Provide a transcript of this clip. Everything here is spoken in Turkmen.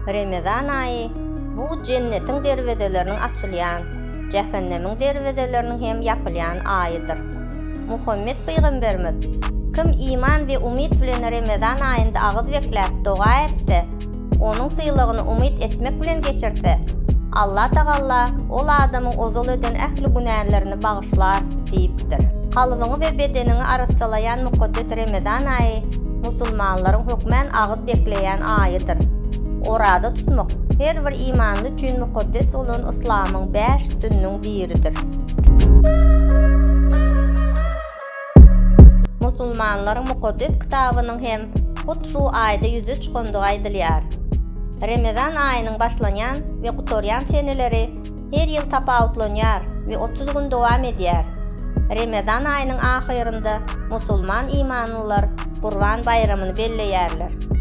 Remezan aýy, bu jennetiň derwezeleriniň açylýan, jähennemiň derwezeleriniň hem ýapylýan aýydyr. Muhammet pygamberimiz, Kim iman we umyt bilen Remezan aýynda agyz bekläp doga etse, onuň sylagyny umyt etmek bilen geçirse, Allah Tagalla ol adamyň ozal eden ähli günälerini bagyşlar diýipdir. Kalbyňy we bedeniňi arassalaýan mukaddes Remezan aýy musulmanlaryň hökmän agyz bekleýän aýydyr. Oraza tutmak her bir imanly üçin mukaddes bolan yslamyň bäş sütüniniň biridir. Musulmanlaryň mukaddes kitabynyň hem hut şu aýda ýüze çykandygy aýdylýar. Remezan aýynyň başlanýan we gutarýan seneleri her ýyl tapawutlanýar we 30 gün dowam edýär. Remezan aýynyň ahyrynda musulman imanlylar Gurban baýramyny belleýärler.